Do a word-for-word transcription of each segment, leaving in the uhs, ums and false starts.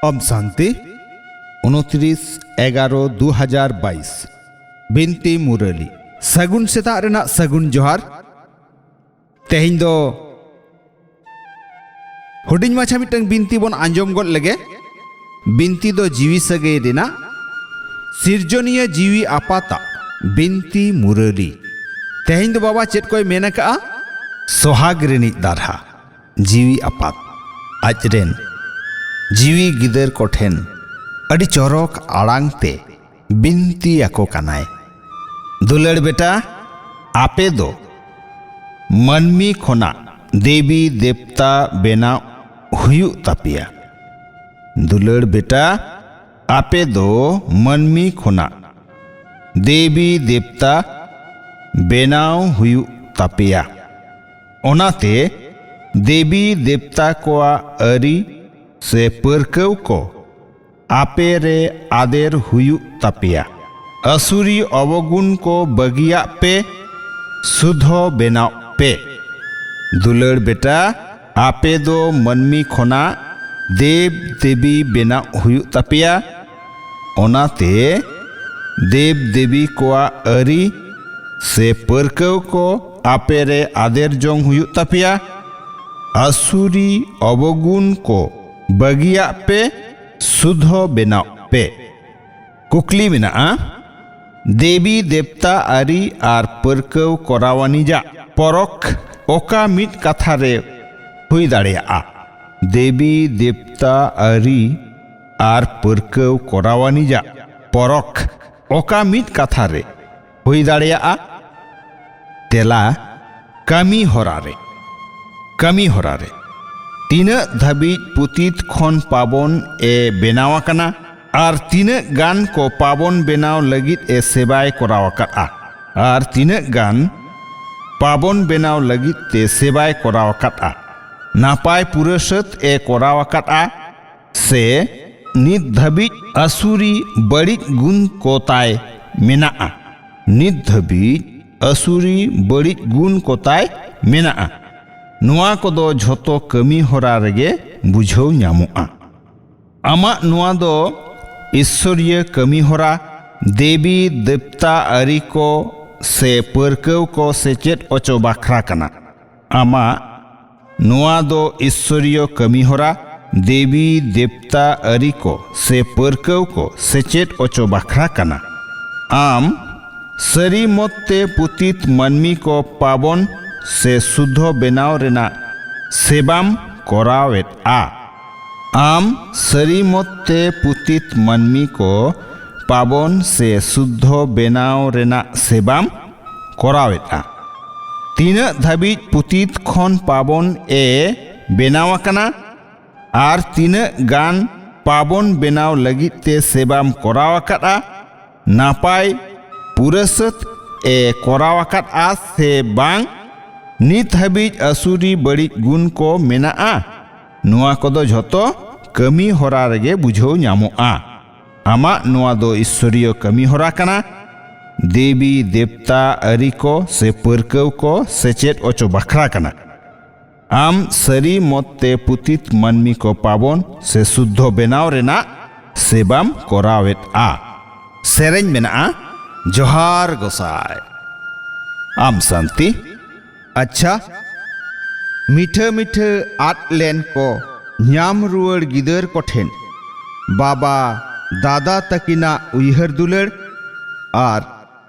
ᱳᱢ ᱥᱟᱱᱛᱤ᱾ ᱩᱱᱛᱨᱤᱥ ᱮᱜᱟᱨᱚ ᱫᱩ ᱦᱟᱡᱟᱨ ᱵᱟᱭᱤᱥ᱾ ᱵᱤᱱᱛᱤ ᱢᱩᱨᱟᱹᱞᱤ᱾ ᱥᱟᱹᱜᱩᱱ ᱥᱮᱛᱟᱜ ᱨᱮᱱᱟᱜ ᱥᱟᱹᱜᱩᱱ ᱡᱚᱦᱟᱨ᱾ ᱛᱮᱦᱮᱧ ᱫᱚ ᱦᱩᱰᱤᱧ ᱢᱟᱪᱷᱟ ᱢᱤᱫᱴᱟᱝ ᱵᱤᱱᱛᱤ ᱵᱚᱱ ᱟᱸᱡᱚᱢ ᱜᱚᱫ ᱞᱮᱜᱮ᱾ ᱵᱤᱱᱛᱤ ᱫᱚ ᱡᱤᱣᱤ ᱥᱟᱹᱜᱟᱹᱭ ᱨᱮᱱᱟᱜ, ᱥᱤᱨᱡᱚᱱᱤᱭᱟᱹ ᱡᱤᱣᱤ ᱟᱯᱟᱛᱟᱜ ᱵᱤᱱᱛᱤ ᱢᱩᱨᱟᱹᱞᱤ᱾ ᱛᱮᱦᱮᱧ ᱫᱚ ᱵᱟᱵᱟ ᱪᱮᱫ ᱠᱚᱭ ᱢᱮᱱ ᱟᱠᱟᱜᱼᱟ? ᱥᱚᱦᱟᱜᱽ ᱨᱤᱱᱤᱡ ᱫᱟᱨᱦᱟ ᱡᱤᱣᱤ ᱟᱯᱟᱛ ᱟᱡᱨᱮᱱ ᱡᱤᱣᱤ ᱜᱤᱫᱟᱹᱨ ᱠᱚᱴᱷᱮᱱ ᱟᱹᱰᱤ ᱪᱚᱨᱚᱠ ᱟᱲᱟᱝ ᱛᱮ ᱵᱤᱱᱛᱤ ᱟᱠᱚ ᱠᱟᱱᱟᱭ, "ᱫᱩᱞᱟᱹᱲ ᱵᱮᱴᱟ, ᱟᱯᱮ ᱫᱚ ᱢᱟᱹᱱᱢᱤ ᱠᱷᱚᱱᱟᱜ ᱫᱮᱵᱤ ᱫᱮᱵᱛᱟ ᱵᱮᱱᱟᱣ ᱦᱩᱭᱩᱜ ᱛᱟᱯᱮᱭᱟ᱾ ᱫᱩᱞᱟᱹᱲ ᱵᱮᱴᱟ, ᱟᱯᱮ ᱫᱚ ᱢᱟᱹᱱᱢᱤ ᱠᱷᱚᱱᱟᱜ ᱫᱮᱵᱤ ᱫᱮᱵᱛᱟ ᱵᱮᱱᱟᱣ ᱦᱩᱭᱩᱜ ᱛᱟᱯᱮᱭᱟ᱾ ᱚᱱᱟᱛᱮ ᱫᱮᱵᱤ ᱫᱮᱵᱛᱟ ᱠᱚᱣᱟᱜ ᱟᱹᱨᱤ ᱥᱮ ᱯᱟᱹᱨᱠᱟᱹᱣ ᱠᱚ ᱟᱯᱮ ᱨᱮ ᱟᱫᱮᱨ ᱦᱩᱭᱩᱜ ᱛᱟᱯᱮᱭᱟ᱾ ᱟᱹᱥᱩᱨᱤ ᱚᱵᱚᱜᱩᱱ ᱠᱚ ᱵᱟᱹᱜᱤᱭᱟᱜ ᱯᱮ, ᱥᱩᱫᱷᱚ ᱵᱮᱱᱟᱣ ᱯᱮ᱾ ᱫᱩᱞᱟᱹᱲ ᱵᱮᱴᱟ, ᱟᱯᱮ ᱫᱚ ᱢᱟᱹᱱᱢᱤ ᱠᱷᱚᱱᱟᱜ ᱫᱮᱵ ᱫᱮᱵᱤ ᱵᱮᱱᱟᱣ ᱦᱩᱭᱩᱜ ᱛᱟᱯᱮᱭᱟ᱾ ᱚᱱᱟᱛᱮ ᱫᱮᱵ ᱫᱮᱵᱤ ᱠᱚᱣᱟᱜ ᱟᱹᱨᱤ ᱥᱮ ᱯᱟᱹᱨᱠᱟᱹᱣ ᱠᱚ ᱟᱯᱮ ᱨᱮ ᱟᱫᱮᱨ ᱡᱚᱝ ᱦᱩᱭᱩᱜ ᱛᱟᱯᱮᱭᱟ᱾ ᱟᱹᱥᱩᱨᱤ ᱚᱵᱚᱜᱩᱱ ᱠᱚ ᱵᱟᱹᱜᱤᱭᱟᱜ ᱯᱮ, ᱥᱩᱫᱷᱚ ᱵᱮᱱᱟᱣ ᱯᱮ᱾" ᱠᱩᱠᱞᱤ ᱢᱮᱱᱟᱜᱼᱟ, ᱫᱮᱵᱤ ᱫᱮᱵᱛᱟ ᱟᱹᱨᱤ ᱟᱨ ᱯᱟᱹᱨᱠᱟᱹᱣ ᱠᱚᱨᱟᱣ ᱟᱹᱱᱤᱡᱟᱜ ᱯᱚᱨᱚᱠ ᱚᱠᱟ ᱢᱤᱫ ᱠᱟᱛᱷᱟ ᱨᱮ ᱦᱩᱭ ᱫᱟᱲᱮᱭᱟᱜᱼᱟ? ᱫᱮᱵᱤ ᱫᱮᱵᱛᱟ ᱟᱹᱨᱤ ᱟᱨ ᱯᱟᱹᱨᱠᱟᱹᱣ ᱠᱚᱨᱟᱣ ᱟᱹᱱᱤᱡᱟᱜ ᱯᱚᱨᱚᱠ ᱚᱠᱟ ᱢᱤᱫ ᱠᱟᱛᱷᱟ ᱨᱮ ᱦᱩᱭ ᱫᱟᱲᱮᱭᱟᱜᱼᱟ? ᱛᱮᱞᱟ, ᱠᱟᱹᱢᱤ ᱦᱚᱨᱟ ᱨᱮ᱾ ᱠᱟᱹᱢᱤ ᱦᱚᱨᱟ ᱨᱮ ᱛᱤᱱᱟᱹᱜ ᱫᱷᱟᱹᱵᱤᱡ ᱯᱩᱛᱤᱛ ᱠᱷᱚᱱ ᱯᱟᱵᱚᱱ ᱮ ᱵᱮᱱᱟᱣ ᱟᱠᱟᱱᱟ ᱟᱨ ᱛᱤᱱᱟᱹᱜ ᱜᱟᱱ ᱠᱚ ᱯᱟᱵᱚᱱ ᱵᱮᱱᱟᱣ ᱞᱟᱹᱜᱤᱫ ᱮ ᱥᱮᱵᱟᱭ ᱠᱚᱨᱟᱣ ᱟᱠᱟᱫᱼᱟ ᱟᱨ ᱛᱤᱱᱟᱹᱜ ᱜᱟᱱ ᱯᱟᱵᱚᱱ ᱵᱮᱱᱟᱣ ᱞᱟᱹᱜᱤᱫ ᱛᱮ ᱥᱮᱵᱟᱭ ᱠᱚᱨᱟᱣ ᱟᱠᱟᱫᱼᱟ, ᱱᱟᱯᱟᱭ ᱯᱩᱨᱟᱹ ᱥᱟᱹᱛ ᱮ ᱠᱚᱨᱟᱣ ᱟᱠᱟᱫᱼᱟ, ᱥᱮ ᱱᱤᱛ ᱫᱷᱟᱹᱵᱤᱡ ᱟᱹᱥᱩᱨᱤ ᱵᱟᱹᱲᱤᱡ ᱜᱩᱱ ᱠᱚ ᱛᱟᱭ ᱢᱮᱱᱟᱜᱼᱟ᱾ ᱱᱤᱛ ᱫᱷᱟᱹᱵᱤᱡ ᱟᱹᱥᱩᱨᱤ ᱵᱟᱹᱲᱤᱡ ᱜᱩᱱ ᱠᱚ ᱛᱟᱭ ᱢᱮᱱᱟᱜᱼᱟ᱾ ᱱᱚᱣᱟ ᱠᱚᱫᱚ ᱡᱷᱚᱛᱚ ᱠᱟᱹᱢᱤ ᱦᱚᱨᱟ ᱨᱮᱜᱮ ᱵᱩᱡᱷᱟᱹᱣ ᱧᱟᱢᱚᱜᱼᱟ᱾ ᱟᱢᱟᱜ ᱱᱚᱣᱟ ᱫᱚ ᱤᱥᱥᱚᱨᱤᱭᱟᱹ ᱠᱟᱹᱢᱤᱦᱚᱨᱟ, ᱫᱮᱵᱤ ᱫᱮᱵᱛᱟ ᱟᱹᱨᱤ ᱠᱚ ᱥᱮ ᱯᱟᱹᱨᱠᱟᱹᱣ ᱠᱚ ᱥᱮᱪᱮᱫ ᱚᱪᱚ ᱵᱟᱠᱷᱨᱟ ᱠᱟᱱᱟ᱾ ᱟᱢᱟᱜ ᱱᱚᱣᱟ ᱫᱚ ᱤᱥᱥᱚᱨᱤᱭᱚ ᱠᱟᱹᱢᱤᱦᱚᱨᱟ, ᱫᱮᱵᱤ ᱫᱮᱵᱛᱟ ᱟᱹᱨᱤ ᱠᱚ ᱥᱮ ᱯᱟᱹᱨᱠᱟᱹᱣ ᱠᱚ ᱥᱮᱪᱮᱫ ᱚᱪᱚ ᱵᱟᱠᱷᱨᱟ ᱠᱟᱱᱟ᱾ ᱟᱢ ᱥᱟᱹᱨᱤ ᱢᱚᱛ ᱛᱮ ᱯᱩᱛᱤᱛ ᱢᱟᱹᱱᱢᱤ ᱠᱚ ᱯᱟᱵᱚᱱ ᱥᱮ ᱥᱩᱫᱽᱫᱷᱚ ᱵᱮᱱᱟᱣ ᱨᱮᱱᱟᱜ ᱥᱮᱵᱟᱢ ᱠᱚᱨᱟᱣᱮᱫᱼᱟ᱾ ᱟᱢ ᱥᱟᱹᱨᱤ ᱢᱚᱛ ᱛᱮ ᱯᱩᱛᱤᱛ ᱢᱟᱹᱱᱢᱤ ᱠᱚ ᱯᱟᱵᱚᱱ ᱥᱮ ᱥᱩᱫᱽᱫᱷᱚ ᱵᱮᱱᱟᱣ ᱨᱮᱱᱟᱜ ᱥᱮᱵᱟᱢ ᱠᱚᱨᱟᱣᱮᱫᱼᱟ᱾ ᱛᱤᱱᱟᱹᱜ ᱫᱷᱟᱹᱵᱤᱡ ᱯᱩᱛᱤᱛ ᱠᱷᱚᱱ ᱯᱟᱵᱚᱱ ᱮ ᱵᱮᱱᱟᱣ ᱟᱠᱟᱱᱟ ᱟᱨ ᱛᱤᱱᱟᱹᱜ ᱜᱟᱱ ᱯᱟᱵᱚᱱ ᱵᱮᱱᱟᱣ ᱞᱟᱹᱜᱤᱫ ᱛᱮ ᱥᱮᱵᱟᱢ ᱠᱚᱨᱟᱣ ᱟᱠᱟᱫᱼᱟ, ᱱᱟᱯᱟᱭ ᱯᱩᱨᱟᱹᱥᱟᱹᱛ ᱮ ᱠᱚᱨᱟᱣ ᱟᱠᱟᱫᱼᱟ ᱥᱮ ᱵᱟᱝ, ᱱᱤᱛ ᱦᱟᱹᱵᱤᱡ ᱟᱹᱥᱩᱨᱤ ᱵᱟᱹᱲᱤᱡ ᱜᱩᱱ ᱠᱚ ᱢᱮᱱᱟᱜᱼᱟ, ᱱᱚᱣᱟ ᱠᱚᱫᱚ ᱡᱷᱚᱛᱚ ᱠᱟᱹᱢᱤ ᱦᱚᱨᱟ ᱨᱮᱜᱮ ᱵᱩᱡᱷᱟᱹᱣ ᱧᱟᱢᱚᱜᱼᱟ᱾ ᱟᱢᱟᱜ ᱱᱚᱣᱟ ᱫᱚ ᱤᱥᱥᱚᱨᱤᱭᱚ ᱠᱟᱹᱢᱤ ᱦᱚᱨᱟ ᱠᱟᱱᱟ, ᱫᱮᱵᱤ ᱫᱮᱵᱛᱟ ᱟᱹᱨᱤ ᱠᱚ ᱥᱮ ᱯᱟᱹᱨᱠᱟᱹᱣ ᱠᱚ ᱥᱮᱪᱮᱫ ᱚᱪᱚ ᱵᱟᱠᱷᱨᱟ ᱠᱟᱱᱟ᱾ ᱟᱢ ᱥᱟᱹᱨᱤ ᱢᱚᱛ ᱛᱮ ᱯᱩᱛᱤᱛ ᱢᱟᱹᱱᱢᱤ ᱠᱚ ᱯᱟᱵᱚᱱ ᱥᱮ ᱥᱩᱫᱽᱫᱷᱚ ᱵᱮᱱᱟᱣ ᱨᱮᱱᱟᱜ ᱥᱮᱵᱟᱢ ᱠᱚᱨᱟᱣᱮᱫᱼᱟ᱾ ᱥᱮᱨᱮᱧ ᱢᱮᱱᱟᱜᱼᱟ, ᱡᱚᱦᱟᱨ ᱜᱚᱸᱥᱟᱭ᱾ ᱟᱢ ᱥᱟᱱᱛᱤ᱾ ᱟᱪᱪᱷᱟ, ᱢᱤᱴᱷᱟᱹ ᱢᱤᱴᱷᱟᱹ ᱟᱫ ᱞᱮᱱ ᱠᱚ ᱧᱟᱢ ᱨᱩᱣᱟᱹᱲ ᱜᱤᱫᱟᱹᱨ ᱠᱚᱴᱷᱮᱱ ᱵᱟᱵᱟ ᱫᱟᱫᱟ ᱛᱟᱹᱠᱤᱱᱟᱜ ᱩᱭᱦᱟᱹᱨ ᱫᱩᱞᱟᱹᱲ ᱟᱨ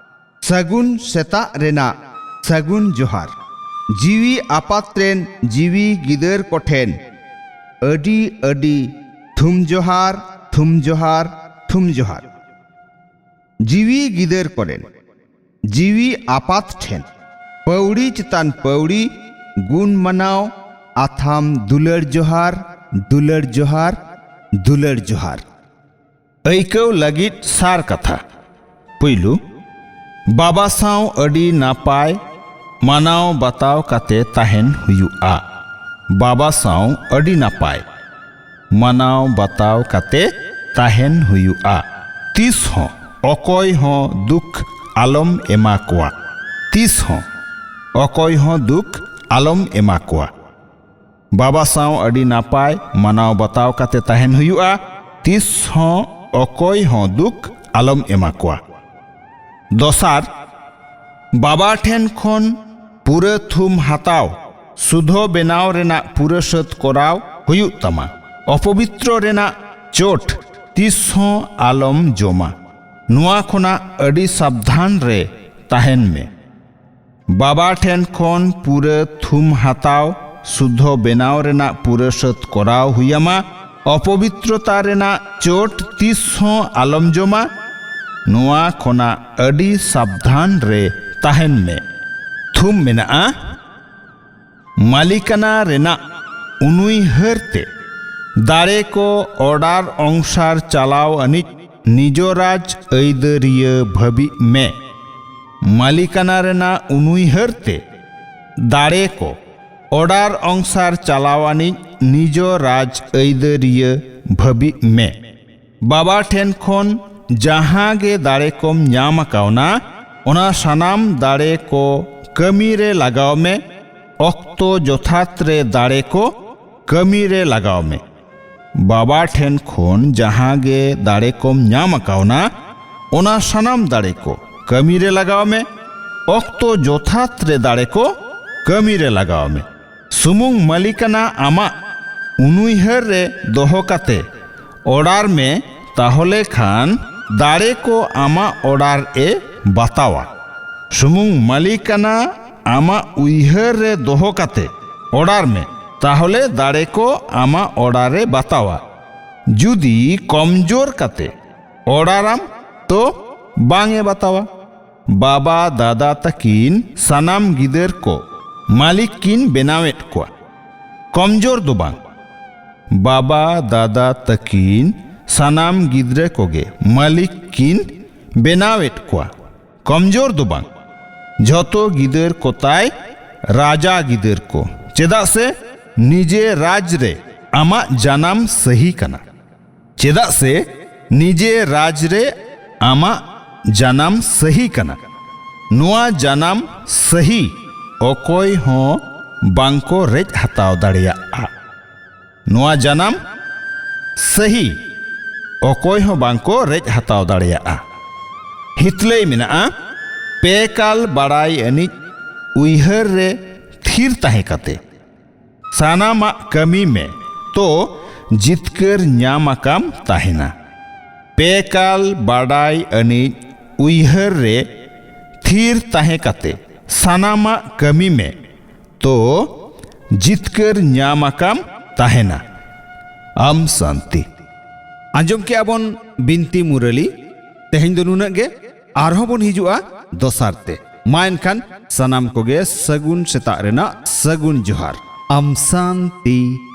ᱥᱟᱹᱜᱩᱱ ᱥᱮᱛᱟᱜ ᱨᱮᱱᱟᱜ ᱥᱟᱹᱜᱩᱱ ᱡᱚᱦᱟᱨ᱾ ᱡᱤᱣᱤ ᱟᱯᱟᱛ ᱨᱮᱱ ᱡᱤᱣᱤ ᱜᱤᱫᱟᱹᱨ ᱠᱚᱴᱷᱮᱱ ᱟᱹᱰᱤ ᱟᱹᱰᱤ ᱛᱷᱩᱢ ᱡᱚᱦᱟᱨ, ᱛᱷᱩᱢ ᱡᱚᱦᱟᱨ, ᱛᱷᱩᱢ ᱡᱚᱦᱟᱨ᱾ ᱡᱤᱣᱤ ᱜᱤᱫᱟᱹᱨ ᱠᱚᱨᱮᱱ ᱡᱤᱣᱤ ᱟᱯᱟᱛ ᱴᱷᱮᱱ ᱯᱟᱹᱣᱲᱤ ᱪᱮᱛᱟᱱ ᱯᱟᱹᱣᱲᱤ ᱜᱩᱱ ᱢᱟᱱᱟᱣ ᱟᱛᱷᱟᱢ ᱫᱩᱞᱟᱹᱲ ᱡᱚᱦᱟᱨ, ᱫᱩᱞᱟᱹᱲ ᱡᱚᱦᱟᱨ, ᱫᱩᱞᱟᱹᱲ ᱡᱚᱦᱟᱨ᱾ ᱟᱹᱭᱠᱟᱹᱣ ᱞᱟᱹᱜᱤᱫ ᱥᱟᱨ ᱠᱟᱛᱷᱟ᱾ ᱯᱩᱭᱞᱩ, ᱵᱟᱵᱟ ᱥᱟᱶ ᱟᱹᱰᱤ ᱱᱟᱯᱟᱭ ᱢᱟᱱᱟᱣ ᱵᱟᱛᱟᱣ ᱠᱟᱛᱮ ᱛᱟᱦᱮᱱ ᱦᱩᱭᱩᱜᱼᱟ᱾ ᱵᱟᱵᱟ ᱥᱟᱶ ᱟᱹᱰᱤ ᱱᱟᱯᱟᱭ ᱢᱟᱱᱟᱣ ᱵᱟᱛᱟᱣ ᱠᱟᱛᱮ ᱛᱟᱦᱮᱱ ᱦᱩᱭᱩᱜᱼᱟ᱾ ᱛᱤᱥ ᱦᱚᱸ ᱚᱠᱚᱭ ᱦᱚᱸ ᱫᱩᱠ ᱟᱞᱚᱢ ᱮᱢᱟ ᱠᱚᱣᱟ᱾ ᱛᱤᱥ ᱦᱚᱸ ᱚᱠᱚᱭ ᱦᱚᱸ ᱫᱩᱠ ᱟᱞᱚᱢ ᱮᱢᱟ ᱠᱚᱣᱟ᱾ ᱵᱟᱵᱟ ᱥᱟᱶ ᱟᱹᱰᱤ ᱱᱟᱯᱟᱭ ᱢᱟᱱᱟᱣ ᱵᱟᱛᱟᱣ ᱠᱟᱛᱮ ᱛᱟᱦᱮᱱ ᱦᱩᱭᱩᱜᱼᱟ᱾ ᱛᱤᱥ ᱦᱚᱸ ᱚᱠᱚᱭ ᱦᱚᱸ ᱫᱩᱠ ᱟᱞᱚᱢ ᱮᱢᱟ ᱠᱚᱣᱟ᱾ ᱫᱚᱥᱟᱨ, ᱵᱟᱵᱟ ᱴᱷᱮᱱ ᱠᱷᱚᱱ ᱯᱩᱨᱟᱹ ᱛᱷᱩᱢ ᱦᱟᱛᱟᱣ, ᱥᱩᱫᱷᱚ ᱵᱮᱱᱟᱣ ᱨᱮᱱᱟᱜ ᱯᱩᱨᱟᱹ ᱥᱟᱹᱛ ᱠᱚᱨᱟᱣ ᱦᱩᱭᱩᱜ ᱛᱟᱢᱟ᱾ ᱚᱯᱚᱵᱤᱛᱨᱚ ᱨᱮᱱᱟᱜ ᱪᱳᱴ ᱛᱤᱥ ᱦᱚᱸ ᱟᱞᱚᱢ ᱡᱚᱢᱟ᱾ ᱱᱚᱣᱟ ᱠᱷᱚᱱᱟᱜ ᱟᱹᱰᱤ ᱥᱟᱵᱫᱷᱟᱱ ᱨᱮ ᱛᱟᱦᱮᱱ ᱢᱮ᱾ ᱵᱟᱵᱟ ᱴᱷᱮᱱ ᱠᱷᱚᱱ ᱯᱩᱨᱟᱹ ᱛᱷᱩᱢ ᱦᱟᱛᱟᱣ, ᱥᱩᱫᱷᱚ ᱵᱮᱱᱟᱣ ᱨᱮᱱᱟᱜ ᱯᱩᱨᱟᱹ ᱥᱟᱹᱛ ᱠᱚᱨᱟᱣ ᱦᱩᱭᱟᱢᱟ᱾ ᱚᱯᱚᱵᱤᱛᱨᱚᱛᱟ ᱨᱮᱱᱟᱜ ᱪᱳᱴ ᱛᱤᱥ ᱦᱚᱸ ᱟᱞᱚᱢ ᱡᱚᱢᱟ᱾ ᱱᱚᱣᱟ ᱠᱷᱚᱱᱟᱜ ᱟᱹᱰᱤ ᱥᱟᱵᱫᱷᱟᱱ ᱨᱮ ᱛᱟᱦᱮᱱ ᱢᱮ᱾ ᱛᱷᱩᱢ ᱢᱮᱱᱟᱜᱼᱟ, ᱢᱟᱹᱞᱤᱠᱟᱱᱟ ᱨᱮᱱᱟᱜ ᱩᱱᱩᱭᱦᱟᱹᱨ ᱛᱮ ᱫᱟᱲᱮ ᱠᱚ ᱚᱰᱟᱨ ᱚᱝᱥᱟᱨ ᱪᱟᱞᱟᱣ ᱟᱹᱱᱤᱡ ᱱᱤᱡᱚᱨᱟᱡᱽ ᱟᱹᱭᱫᱟᱹᱨᱤᱭᱟᱹ ᱵᱷᱟᱹᱵᱤᱜ ᱢᱮ᱾ ᱢᱟᱹᱞᱤᱠᱟᱱᱟ ᱨᱮᱱᱟᱜ ᱩᱱᱩᱭᱦᱟᱹᱨ ᱛᱮ ᱫᱟᱲᱮ ᱠᱚ ᱚᱰᱟᱨ ᱚᱝᱥᱟᱨ ᱪᱟᱞᱟᱣ ᱟᱹᱱᱤᱡ ᱱᱤᱡᱚᱨᱟᱡᱽ ᱟᱹᱭᱫᱟᱹᱨᱤᱭᱟᱹ ᱵᱷᱟᱹᱵᱤᱜ ᱢᱮ᱾ ᱵᱟᱵᱟ ᱴᱷᱮᱱ ᱠᱷᱚᱱ ᱡᱟᱦᱟᱸ ᱜᱮ ᱫᱟᱲᱮ ᱠᱚᱢ ᱧᱟᱢ ᱟᱠᱟᱣᱱᱟ, ᱚᱱᱟ ᱥᱟᱱᱟᱢ ᱫᱟᱲᱮ ᱠᱚ ᱠᱟᱹᱢᱤ ᱨᱮ ᱞᱟᱜᱟᱣ ᱢᱮ᱾ ᱚᱠᱛᱚ ᱡᱚᱛᱷᱟᱛ ᱨᱮ ᱫᱟᱲᱮ ᱠᱚ ᱠᱟᱹᱢᱤ ᱨᱮ ᱞᱟᱜᱟᱣ ᱢᱮ᱾ ᱵᱟᱵᱟ ᱴᱷᱮᱱ ᱠᱷᱚᱱ ᱡᱟᱦᱟᱸ ᱜᱮ ᱫᱟᱲᱮ ᱠᱚᱢ ᱧᱟᱢ ᱟᱠᱟᱣᱱᱟ, ᱚᱱᱟ ᱥᱟᱱᱟᱢ ᱫᱟᱲᱮ ᱠᱚ ᱠᱟᱹᱢᱤ ᱨᱮ ᱞᱟᱜᱟᱣ ᱢᱮ᱾ ᱚᱠᱛᱚ ᱡᱚᱛᱷᱟᱛ ᱨᱮ ᱫᱟᱲᱮ ᱠᱚ ᱠᱟᱹᱢᱤ ᱨᱮ ᱞᱟᱜᱟᱣ ᱢᱮ᱾ ᱥᱩᱢᱩᱝ ᱢᱟᱹᱞᱤᱠᱟᱱᱟ ᱟᱢᱟᱜ ᱩᱱᱩᱭᱦᱟᱹᱨ ᱨᱮ ᱫᱚᱦᱚ ᱠᱟᱛᱮ ᱚᱰᱟᱨ ᱢᱮ, ᱛᱟᱦᱚᱞᱮ ᱠᱷᱟᱱ ᱫᱟᱲᱮ ᱠᱚ ᱟᱢᱟᱜ ᱚᱰᱟᱨ ᱮ ᱵᱟᱛᱟᱣᱟ᱾ ᱥᱩᱢᱩᱝ ᱢᱟᱹᱞᱤᱠᱟᱱᱟ ᱟᱢᱟᱜ ᱩᱭᱦᱟᱹᱨ ᱨᱮ ᱫᱚᱦᱚ ᱠᱟᱛᱮ ᱚᱰᱟᱨ ᱢᱮ, ᱛᱟᱦᱚᱞᱮ ᱫᱟᱲᱮ ᱠᱚ ᱟᱢᱟᱜ ᱚᱰᱟᱨ ᱮ ᱵᱟᱛᱟᱣᱟ᱾ ᱡᱩᱫᱤ ᱠᱚᱢᱡᱳᱨ ᱠᱟᱛᱮ ᱚᱰᱟᱨᱟᱢ, ᱛᱚ ᱵᱟᱝ ᱮ ᱵᱟᱛᱟᱣᱟ᱾ ᱵᱟᱵᱟ ᱫᱟᱫᱟ ᱛᱟᱹᱠᱤᱱ ᱥᱟᱱᱟᱢ ᱜᱤᱫᱟᱹᱨ ᱠᱚ ᱢᱟᱹᱞᱤᱠ ᱠᱤᱱ ᱵᱮᱱᱟᱣᱮᱫ ᱠᱚᱣᱟ, ᱠᱚᱢᱡᱳᱨ ᱫᱚ ᱵᱟᱝ᱾ ᱵᱟᱵᱟ ᱫᱟᱫᱟ ᱛᱟᱹᱠᱤᱱ ᱥᱟᱱᱟᱢ ᱜᱤᱫᱽᱨᱟᱹ ᱠᱚᱜᱮ ᱢᱟᱹᱞᱤᱠ ᱠᱤᱱ ᱵᱮᱱᱟᱣᱮᱫ ᱠᱚᱣᱟ, ᱠᱚᱢᱡᱳᱨ ᱫᱚ ᱵᱟᱝ᱾ ᱡᱷᱚᱛᱚ ᱜᱤᱫᱟᱹᱨ ᱠᱚ ᱛᱟᱭ ᱨᱟᱡᱟ ᱜᱤᱫᱟᱹᱨ ᱠᱚ, ᱪᱮᱫᱟᱜ ᱥᱮ ᱱᱤᱡᱮ ᱨᱟᱡᱽ ᱨᱮ ᱟᱢᱟᱜ ᱡᱟᱱᱟᱢ ᱥᱟᱹᱦᱤ ᱠᱟᱱᱟ᱾ ᱪᱮᱫᱟᱜ ᱥᱮ ᱱᱤᱡᱮ ᱨᱟᱡᱽ ᱨᱮ ᱟᱢᱟᱜ ᱡᱟᱱᱟᱢ ᱥᱟᱹᱦᱤ ᱠᱟᱱᱟ᱾ ᱱᱚᱣᱟ ᱡᱟᱱᱟᱢ ᱥᱟᱹᱦᱤ ᱚᱠᱚᱭ ᱦᱚᱸ ᱵᱟᱝᱠᱚ ᱨᱮᱡ ᱦᱟᱛᱟᱣ ᱫᱟᱲᱮᱭᱟᱜᱼᱟ᱾ ᱱᱚᱣᱟ ᱡᱟᱱᱟᱢ ᱥᱟᱹᱦᱤ ᱚᱠᱚᱭ ᱦᱚᱸ ᱵᱟᱝ ᱠᱚ ᱨᱮᱡ ᱦᱟᱛᱟᱣ ᱫᱟᱲᱮᱭᱟᱜᱼᱟ᱾ ᱦᱤᱛᱞᱟᱹᱭ ᱢᱮᱱᱟᱜᱼᱟ, ᱯᱮ ᱠᱟᱞ ᱵᱟᱲᱟᱭ ᱟᱹᱱᱤᱡ ᱩᱭᱦᱟᱹᱨ ᱨᱮ ᱛᱷᱤᱨ ᱛᱟᱦᱮᱸ ᱠᱟᱛᱮ ᱥᱟᱱᱟᱢᱟᱜ ᱠᱟᱹᱢᱤ ᱢᱮ, ᱛᱚ ᱡᱤᱛᱠᱟᱹᱨ ᱧᱟᱢ ᱟᱠᱟᱢ ᱛᱟᱦᱮᱱᱟ᱾ ᱯᱮ ᱠᱟᱞ ᱵᱟᱰᱟᱭ ᱟᱹᱱᱤᱡ ᱩᱭᱦᱟᱹᱨ ᱨᱮ ᱛᱷᱤᱨ ᱛᱟᱦᱮᱸ ᱠᱟᱛᱮ ᱥᱟᱱᱟᱢᱟᱜ ᱠᱟᱹᱢᱤ ᱢᱮ, ᱛᱚ ᱡᱤᱛᱠᱟᱹᱨ ᱧᱟᱢ ᱟᱠᱟᱢ ᱛᱟᱦᱮᱱᱟ᱾ ᱟᱢ ᱥᱟᱱᱛᱤ᱾ ᱟᱸᱡᱚᱢ ᱠᱮᱜᱼᱟ ᱵᱚᱱ ᱵᱤᱱᱛᱤ ᱢᱩᱨᱟᱹᱞᱤ᱾ ᱛᱮᱦᱮᱧ ᱫᱚ ᱱᱩᱱᱟᱹᱜ ᱜᱮ᱾ ᱟᱨᱦᱚᱸ ᱵᱚᱱ ᱦᱤᱡᱩᱜᱼᱟ ᱫᱚᱥᱟᱨ ᱛᱮ᱾ ᱢᱟ ᱮᱱᱠᱷᱟᱱ ᱥᱟᱱᱟᱢ ᱠᱚᱜᱮ ᱥᱟᱹᱜᱩᱱ ᱥᱮᱛᱟᱜ ᱨᱮᱱᱟᱜ ᱥᱟᱹᱜᱩᱱ ᱡᱚᱦᱟᱨ᱾ ᱟᱢ ᱥᱟᱱᱛᱤ᱾